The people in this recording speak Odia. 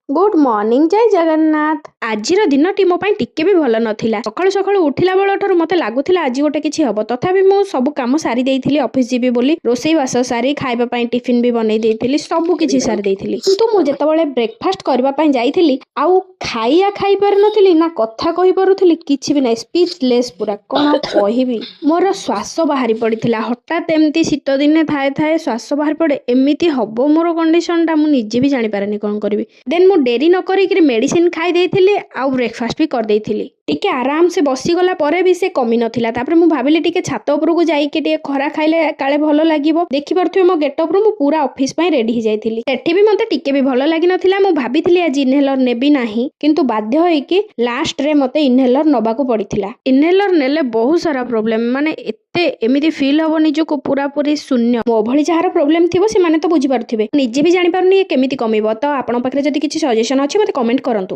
ଗୁଡ୍ ମର୍ଣ୍ଣିଂ, ଜୟ ଜଗନ୍ନାଥ। ଆଜିର ଦିନଟି ମୋ ପାଇଁ ଟିକେ ବି ଭଲ ନଥିଲା। ସକାଳୁ ସକାଳୁ ଉଠିଲା ବେଳଠାରୁ ମୋତେ ଲାଗୁଥିଲା ଆଜି ଗୋଟେ କିଛି ହବ। ତଥାପି ମୁଁ ସବୁ କାମ ସାରି ଦେଇଥିଲି ଅଫିସ ଯିବି ବୋଲି। ରୋଷେଇ ବାସ ସାରି, ଖାଇବା ପାଇଁ ଟିଫିନ ବି ବନେଇ ଦେଇଥିଲି, ସବୁ କିଛି ସାରି ଦେଇଥିଲି। କିନ୍ତୁ ମୁଁ ଯେତେବେଳେ ବ୍ରେକଫାଷ୍ଟ କରିବା ପାଇଁ ଯାଇଥିଲି, ଆଉ ଖାଇବା ଖାଇପାରୁନଥିଲି ନା କଥା କହିପାରୁଥିଲି, କିଛି ବି ନାହିଁ। ସ୍ପିଚଲେସ୍ ପୁରା। କ'ଣ ଆଉ କହିବି? ମୋର ଶ୍ୱାସ ବାହାରି ପଡ଼ିଥିଲା ହଠାତ୍। ଏମିତି ଶୀତ ଦିନେ ଥାଏ ଥାଏ ଶ୍ୱାସ ବାହାରି ପଡ଼େ, ଏମିତି ହବ ମୋର କଣ୍ଡିସନଟା, ମୁଁ ନିଜେ ବି ଜାଣିପାରେନି କ'ଣ କରିବି। ଦେନ୍ ମୁଁ ଡେରି ନ କରିକିରି ମେଡ଼ିସିନ ଖାଇ ଦେଇଥିଲି ଆଉ ବ୍ରେକଫାଷ୍ଟ ବି କରିଦେଇଥିଲି। ଟିକେ ଆରାମସେ ବସିଗଲା ପରେ ବି ସେ କମି ନଥିଲା। ତାପରେ ମୁଁ ଭାବିଲି ଟିକେ ଛାତ ଉପରକୁ ଯାଇକି ଟିକେ ଖରା ଖାଇଲେ କାଳେ ଭଲ ଲାଗିବ। ଦେଖିପାରୁଥିବେ ମୋ ଗେଟଅପ୍ରୁ, ମୁଁ ପୁରା ଅଫିସ ପାଇଁ ରେଡି ହେଇଯାଇଥିଲି। ସେଠି ବି ମୋତେ ଟିକେ ବି ଭଲ ଲାଗିନଥିଲା। ମୁଁ ଭାବିଥିଲି ଆଜି ଇନହେଲର ନେବି ନାହିଁ, କିନ୍ତୁ ବାଧ୍ୟ ହେଇକି ଲାଷ୍ଟରେ ମୋତେ ଇନହେଲର ନେବାକୁ ପଡ଼ିଥିଲା। ଇନହେଲର ନେଲେ ବହୁତ ସାରା ପ୍ରୋବ୍ଲେମ, ମାନେ ଏତେ ଏମିତି ଫିଲ୍ ହବ ନିଜକୁ ପୁରାପୁରି ଶୂନ୍ୟ। ମୋ ଭଳି ଯାହାର ପ୍ରୋବ୍ଲେମ ଥିବ, ସେମାନେ ତ ବୁଝିପାରୁଥିବେ। ନିଜେ ବି ଜାଣିପାରୁନି ଇଏ କେମିତି କମିବ। ତ ଆପଣଙ୍କ ପାଖରେ ଯଦି କିଛି ସଜେସନ ଅଛି, ମୋତେ କମେଣ୍ଟ କରନ୍ତୁ।